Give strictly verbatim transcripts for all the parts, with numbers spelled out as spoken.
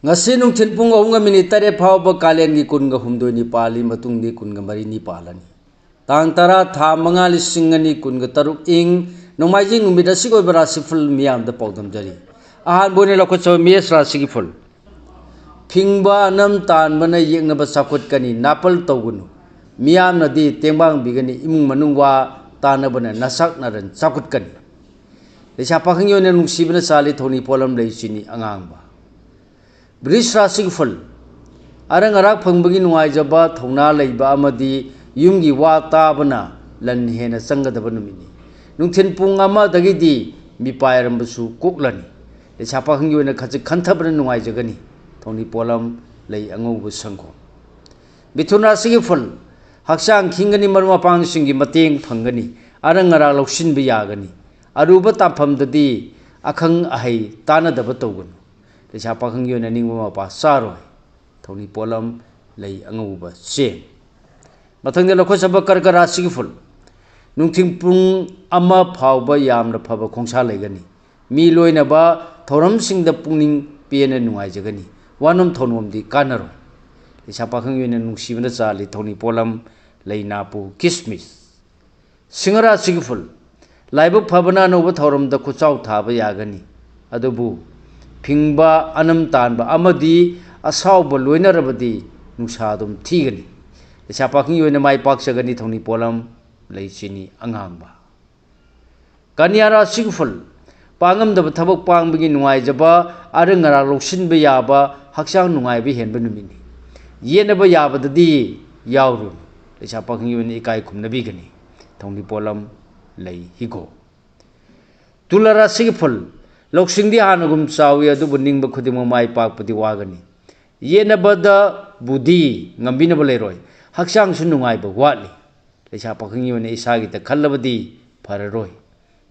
ꯉꯁꯤ ꯅꯨꯡꯊꯤꯜ ꯄꯨꯡ ꯑꯍꯨꯝꯒ ꯃꯤꯅꯤꯠ ꯇꯔꯦꯠ ꯐꯥꯎꯕ ꯀꯥꯂꯦꯟꯒꯤ ꯀꯨꯟꯒ ꯍꯨꯝꯗꯣꯏꯅꯤ ꯄꯥꯜꯂꯤ, ꯃꯇꯨꯡꯗꯤ ꯀꯨꯟꯒ ꯃꯔꯤꯅꯤ ꯄꯥꯜꯂꯅꯤ꯫ ꯇꯥꯡ ꯇꯔꯥ, ꯊꯥ ꯃꯉꯥ, ꯂꯤꯁꯤꯡ ꯑꯅꯤ ꯀꯨꯟꯒ ꯇꯔꯨꯛ ꯏꯪ ꯅꯣꯡꯃꯥꯏꯖꯤꯡ ꯅꯨꯃꯤꯠ ꯑꯁꯤꯒꯤ ꯑꯣꯏꯕ ꯔꯥꯁꯤꯐꯜ ꯃꯤꯌꯥꯝꯗ ꯄꯥꯎꯗꯝꯖꯔꯤ꯫ ꯑꯍꯥꯟꯕ ꯑꯣꯏꯅ ꯂꯧꯈꯠꯆꯕ ꯃꯦꯁ ꯔꯥꯁꯤꯒꯤ ꯐꯜ꯫ ꯐꯤꯡꯕ ꯑꯅꯝ ꯇꯥꯟꯕꯅ ꯌꯦꯛꯅꯕ ꯆꯥꯎꯈꯠꯀꯅꯤ, ꯅꯥꯄꯜ ꯇꯧꯒꯅꯨ꯫ ꯃꯤꯌꯥꯝꯅꯗꯤ ꯇꯦꯡꯕꯥꯡꯕꯤꯒꯅꯤ, ꯏꯃꯨꯡ ꯃꯅꯨꯡ ꯋꯥ ꯇꯥꯟꯅꯕꯅ ꯅꯁꯥꯛ ꯅꯔꯟ ꯆꯥꯎꯈꯠꯀꯅꯤ꯫ ꯂꯩꯁꯥ ꯄꯥꯈꯪꯒꯤ ꯑꯣꯏꯅ ꯅꯨꯡꯁꯤꯕꯅ ꯆꯥꯜꯂꯤ, ꯊꯧꯅꯤ ꯄꯣꯠꯂꯝ ꯂꯩ ꯆꯤꯅꯤ ꯑꯉꯥꯡꯕ꯫ ꯕ꯭ꯔꯤꯖ ꯔꯥꯁꯤꯒꯤ ꯐꯜ꯫ ꯑꯔꯪ ꯑꯔꯥꯛ ꯐꯪꯕꯒꯤ ꯅꯨꯡꯉꯥꯏꯖꯕ, ꯊꯧꯅꯥ ꯂꯩꯕ ꯑꯃꯗꯤ ꯌꯨꯝꯒꯤ ꯋꯥ ꯇꯥꯕꯅ ꯂꯟ ꯍꯦꯟꯅ ꯆꯪꯒꯗꯕ ꯅꯨꯃꯤꯠꯅꯤ꯫ ꯅꯨꯡꯊꯤꯜ ꯄꯨꯡ ꯑꯃꯗꯒꯤꯗꯤ ꯃꯤꯄꯥꯏꯔꯝꯕꯁꯨ ꯀꯣꯛꯂꯅꯤ꯫ ꯂꯩꯁꯥ ꯄꯥꯈꯪꯒꯤ ꯑꯣꯏꯅ ꯈꯖꯤꯛ ꯈꯟꯊꯕꯅ ꯅꯨꯡꯉꯥꯏꯖꯒꯅꯤ꯫ ꯊꯧꯅꯤ ꯄꯣꯠꯂꯝ ꯂꯩ ꯑꯉꯧꯕ ꯁꯪꯒꯣꯝ꯫ ꯃꯤꯊꯨꯟ ꯔꯥꯁꯤꯒꯤ ꯐꯜ꯫ ꯍꯛꯆꯥꯡ ꯈꯤꯡꯒꯅꯤ, ꯃꯔꯨꯞ ꯃꯄꯥꯡꯁꯤꯡꯒꯤ ꯃꯇꯦꯡ ꯐꯪꯒꯅꯤ, ꯑꯔꯪ ꯑꯔꯥꯛ ꯂꯧꯁꯤꯟꯕ ꯌꯥꯒꯅꯤ꯫ ꯑꯔꯨꯕ ꯇꯥꯐꯝꯗꯗꯤ ꯑꯈꯪ ꯑꯍꯩ ꯇꯥꯟꯅꯗꯕ ꯇꯧꯒꯅꯨ꯫ ꯂꯩꯁꯥ ꯄꯥꯈꯪꯒꯤ ꯑꯣꯏꯅ ꯅꯤꯡꯕ ꯃꯄꯥ ꯆꯥꯔꯣꯏ꯫ ꯊꯧꯅꯤ ꯄꯣꯠꯂꯝ ꯂꯩ ꯑꯉꯧꯕ ꯆꯦꯡ꯫ ꯃꯊꯪꯗ ꯂꯧꯈꯠꯆꯕ ꯀꯔꯀ ꯔꯥꯁꯤꯒꯤ ꯐꯜ꯫ ꯅꯨꯡꯊꯤꯜ ꯄꯨꯡ ꯑꯃ ꯐꯥꯎꯕ ꯌꯥꯝꯅ ꯐꯕ ꯈꯣꯡꯁꯥ ꯂꯩꯒꯅꯤ꯫ ꯃꯤ ꯂꯣꯏꯅꯕ ꯊꯧꯔꯝꯁꯤꯡꯗ ꯄꯨꯛꯅꯤꯡ ꯄꯦꯟꯅ ꯅꯨꯡꯉꯥꯏꯖꯒꯅꯤ꯫ ꯋꯥꯅꯣꯝ ꯊꯧꯅꯣꯝꯗꯤ ꯀꯥꯟꯅꯔꯣꯏ꯫ ꯂꯩꯁꯥ ꯄꯥꯈꯪꯒꯤ ꯑꯣꯏꯅ ꯅꯨꯡꯁꯤꯕꯅ ꯆꯥꯜꯂꯤ, ꯊꯧꯅꯤ ꯄꯣꯠꯂꯝ ꯂꯩ ꯅꯥꯄꯨ ꯀꯤꯁꯃꯤꯁ꯫ ꯁꯤꯡꯍ ꯔꯥꯁꯤꯒꯤ ꯐꯜ꯫ ꯂꯥꯏꯕꯛ ꯐꯕꯅ ꯑꯅꯧꯕ ꯊꯧꯔꯝꯗ ꯈꯨꯠꯆꯥꯎ ꯊꯥꯕ ꯌꯥꯒꯅꯤ, ꯑꯗꯨꯕꯨ ꯐꯤꯡꯕ ꯑꯅꯝ ꯇꯥꯟꯕ ꯑꯃꯗꯤ ꯑꯁꯥꯎꯕ ꯂꯣꯏꯅꯔꯕꯗꯤ ꯅꯨꯡꯁꯥ ꯑꯗꯨꯝ ꯊꯤꯒꯅꯤ꯫ ꯂꯩꯁꯥ ꯄꯥꯈꯪꯒꯤ ꯑꯣꯏꯅ ꯃꯥꯏ ꯄꯥꯛꯆꯒꯅꯤ, ꯊꯧꯅꯤ ꯄꯣꯠꯂꯝ ꯂꯩ ꯆꯤꯅꯤ ꯑꯉꯥꯡꯕ꯫ ꯀꯟꯌꯥ ꯔꯥꯁꯤꯒꯤ ꯐꯜ꯫ ꯄꯥꯡꯉꯝꯗꯕ ꯊꯕꯛ ꯄꯥꯡꯕꯒꯤ ꯅꯨꯡꯉꯥꯏꯖꯕ, ꯑꯔꯪ ꯑꯔꯥꯛ ꯂꯧꯁꯤꯟꯕ ꯌꯥꯕ, ꯍꯛꯆꯥꯡ ꯅꯨꯡꯉꯥꯏꯕ ꯍꯦꯟꯕ ꯅꯨꯃꯤꯠꯅꯤ꯫ ꯌꯦꯠꯅꯕ ꯌꯥꯕꯗꯗꯤ ꯌꯥꯎꯔꯨꯅꯨ꯫ ꯂꯩꯁꯥ ꯄꯥꯈꯪꯒꯤ ꯑꯣꯏꯅ ꯏꯀꯥꯏ ꯈꯨꯝꯅꯕꯤꯒꯅꯤ꯫ ꯊꯧꯅꯤ ꯄꯣꯠꯂꯝ ꯂꯩ ꯍꯤꯒꯣꯛ꯫ ꯇꯨꯂꯥ ꯔꯥꯁꯤꯒꯤ ꯐꯜ꯫ ꯂꯧꯁꯤꯡꯗꯤ ꯍꯥꯟꯅꯒꯨꯝ ꯆꯥꯎꯏ, ꯑꯗꯨꯕꯨ ꯅꯤꯡꯕ ꯈꯨꯗꯤꯡꯃꯛ ꯃꯥꯏ ꯄꯥꯛꯄꯗꯤ ꯋꯥꯒꯅꯤ꯫ ꯌꯦꯠꯅꯕꯗꯕꯨꯗꯤ ꯉꯝꯕꯤꯅꯕ ꯂꯩꯔꯣꯏ꯫ ꯍꯛꯆꯥꯡꯁꯨ ꯅꯨꯡꯉꯥꯏꯕ ꯋꯥꯠꯂꯤ꯫ ꯂꯩꯁꯥ ꯄꯥꯈꯪꯒꯤ ꯑꯣꯏꯅ ꯏꯁꯥꯒꯤꯗ ꯈꯜꯂꯕꯗꯤ ꯐꯔꯔꯣꯏ꯫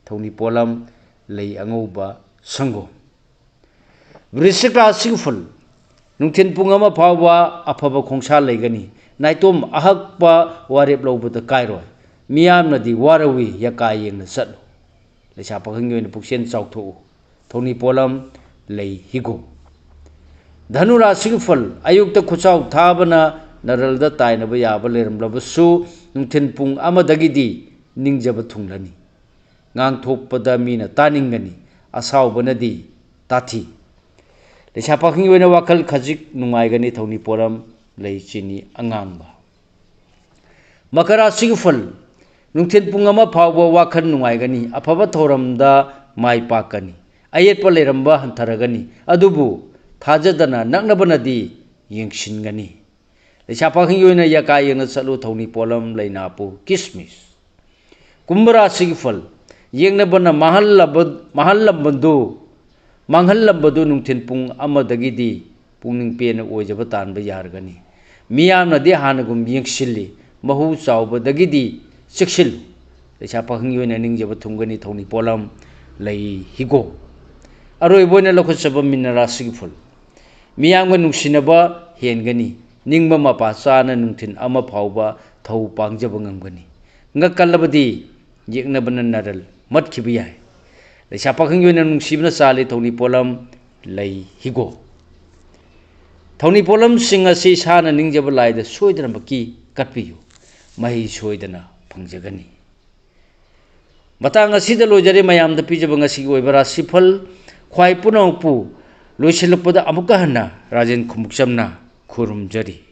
ꯊꯧꯅꯤ ꯄꯣꯠꯂꯝ ꯂꯩ ꯑꯉꯧꯕ ꯁꯪꯒꯣꯝ꯫ ꯕ꯭ꯔꯤꯁꯤꯛ ꯔꯥꯁꯤꯒꯤ ꯐꯜ꯫ ꯅꯨꯡꯊꯤꯜ ꯄꯨꯡ ꯑꯃ ꯐꯥꯎꯕ ꯑꯐꯕ ꯈꯣꯡꯁꯥ ꯂꯩꯒꯅꯤ꯫ ꯅꯥꯏꯇꯣꯝ ꯑꯍꯛꯄ ꯋꯥꯔꯦꯞ ꯂꯧꯕꯗ ꯀꯥꯏꯔꯣꯏ꯫ ꯃꯤꯌꯥꯝꯅꯗꯤ ꯋꯥꯔꯧꯏ, ꯌꯀꯥ ꯌꯦꯡꯅ ꯆꯠꯂꯨ꯫ ꯂꯩꯁꯥ ꯄꯥꯈꯪꯒꯤ ꯑꯣꯏꯅ ꯄꯨꯛꯆꯦꯜ ꯆꯥꯎꯊꯣꯛꯎ꯫ ꯊꯧꯅꯤ ꯄꯣꯠꯂꯝ ꯂꯩ ꯍꯤꯒꯣꯛ꯫ ꯙꯅꯨ ꯔꯥꯁꯤꯒꯤ ꯐꯜ, ꯑꯌꯨꯛꯇ ꯈꯨꯠꯆꯥꯎ ꯊꯥꯕꯅ ꯅꯔꯜꯗ ꯇꯥꯏꯅꯕ ꯌꯥꯕ ꯂꯩꯔꯝꯂꯕꯁꯨ, ꯅꯨꯡꯊꯤꯜ ꯄꯨꯡ ꯑꯃꯗꯒꯤꯗꯤ ꯅꯤꯡꯖꯕ ꯊꯨꯡꯂꯅꯤ꯫ ꯉꯥꯡꯊꯣꯛꯄꯗ ꯃꯤꯅ ꯇꯥꯅꯤꯡꯒꯅꯤ, ꯑꯁꯥꯎꯕꯅꯗꯤ ꯇꯥꯊꯤ꯫ ꯂꯩꯁꯥ ꯄꯥꯈꯪꯒꯤ ꯑꯣꯏꯅ ꯋꯥꯈꯜ ꯈꯖꯤꯛ ꯅꯨꯡꯉꯥꯏꯒꯅꯤ, ꯊꯧꯅꯤ ꯄꯣꯠꯂꯝ ꯂꯩ ꯆꯤꯅꯤ ꯑꯉꯥꯡꯕ꯫ ꯃꯀꯔ ꯔꯥꯁꯤꯒꯤ ꯐꯜ, ꯅꯨꯡꯊꯤꯜ ꯄꯨꯡ ꯑꯃ ꯐꯥꯎꯕ ꯋꯥꯈꯜ ꯅꯨꯡꯉꯥꯏꯒꯅꯤ, ꯑꯐꯕ ꯊꯧꯔꯝꯗ ꯃꯥꯏ ꯄꯥꯛꯀꯅꯤ, ꯑꯌꯦꯠꯄ ꯂꯩꯔꯝꯕ ꯍꯟꯊꯔꯒꯅꯤ, ꯑꯗꯨꯕꯨ ꯊꯥꯖꯗꯅ ꯅꯛꯅꯕꯅꯗꯤ ꯌꯦꯡꯁꯤꯟꯒꯅꯤ꯫ ꯂꯩꯁꯥ ꯄꯥꯈꯪꯒꯤ ꯑꯣꯏꯅ ꯌꯀꯥ ꯌꯦꯡꯅ ꯆꯠꯂꯨ, ꯊꯧꯅꯤ ꯄꯣꯠꯂꯝ ꯂꯩꯅꯥꯄꯨ ꯀꯤꯁꯃꯤꯁ꯫ ꯀꯨꯝꯚ ꯔꯥꯁꯤꯒꯤ ꯐꯜ, ꯌꯦꯡꯅꯕꯅ ꯃꯥꯡꯍꯜꯂꯕ-, ꯃꯥꯡꯍꯜꯂꯝꯕꯗꯨ, ꯃꯥꯡꯍꯜꯂꯝꯕꯗꯨ ꯅꯨꯡꯊꯤꯜ ꯄꯨꯡ ꯑꯃꯗꯒꯤꯗꯤ ꯄꯨꯛꯅꯤꯡ ꯄꯦꯟꯅ ꯑꯣꯏꯖꯕ ꯇꯥꯟꯕ ꯌꯥꯔꯒꯅꯤ꯫ ꯃꯤꯌꯥꯝꯅꯗꯤ ꯍꯥꯟꯅꯒꯨꯝ ꯌꯦꯡꯁꯤꯜꯂꯤ, ꯃꯍꯨ ꯆꯥꯎꯕꯗꯒꯤꯗꯤ ꯆꯦꯛꯁꯤꯜꯂꯨ꯫ ꯂꯩꯁꯥ ꯄꯥꯈꯪꯒꯤ ꯑꯣꯏꯅ ꯅꯤꯡꯖꯕ ꯊꯨꯡꯒꯅꯤ, ꯊꯧꯅꯤ ꯄꯣꯠꯂꯝ ꯂꯩ ꯍꯤꯒꯣꯛ꯫ ꯑꯔꯣꯏꯕ ꯑꯣꯏꯅ ꯂꯧꯈꯠꯆꯕ ꯃꯤꯅ ꯔꯥꯁꯤꯒꯤ ꯐꯜ, ꯃꯤꯌꯥꯝꯒ ꯅꯨꯡꯁꯤꯅꯕ ꯍꯦꯟꯒꯅꯤ꯫ ꯅꯤꯡꯕ ꯃꯄꯥ ꯆꯥꯅ ꯅꯨꯡꯊꯤꯜ ꯑꯃ ꯐꯥꯎꯕ ꯊꯧ ꯄꯥꯡꯖꯕ ꯉꯝꯒꯅꯤ꯫ ꯉꯛꯀꯜꯂꯕꯗꯤ ꯌꯦꯛꯅꯕꯅ ꯅꯔꯜ ꯃꯠꯈꯤꯕ ꯌꯥꯏ꯫ ꯂꯩꯁꯥ ꯄꯥꯈꯪꯒꯤ ꯑꯣꯏꯅ ꯅꯨꯡꯁꯤꯕꯅ ꯆꯥꯜꯂꯤ, ꯊꯧꯅꯤ ꯄꯣꯠꯂꯝ ꯂꯩ ꯍꯤꯒꯣꯛ꯫ ꯊꯧꯅꯤ ꯄꯣꯠꯂꯝꯁꯤꯡ ꯑꯁꯤ ꯏꯁꯥꯅ ꯅꯤꯡꯖꯕ ꯂꯥꯏꯗ ꯁꯣꯏꯗꯅꯃꯛꯀꯤ ꯀꯠꯄꯤꯌꯨ꯫ ꯃꯍꯩ ꯁꯣꯏꯗꯅ ꯐꯪꯖꯒꯅꯤ꯫ ꯃꯇꯥꯡ ꯑꯁꯤꯗ ꯂꯣꯏꯖꯔꯦ ꯃꯌꯥꯝꯗ ꯄꯤꯖꯕ ꯉꯁꯤꯒꯤ ꯑꯣꯏꯕ ꯔꯥꯁꯤꯐꯜ꯫ ꯈ꯭ꯋꯥꯏ ꯄꯨꯝꯅꯃꯛꯄꯨ ꯂꯣꯏꯁꯤꯜꯂꯛꯄꯗ ꯑꯃꯨꯛꯀ ꯍꯟꯅ ꯔꯥꯖꯦꯟ ꯈꯨꯃꯨꯛꯆꯝꯅ ꯈꯨꯔꯨꯝꯖꯔꯤ꯫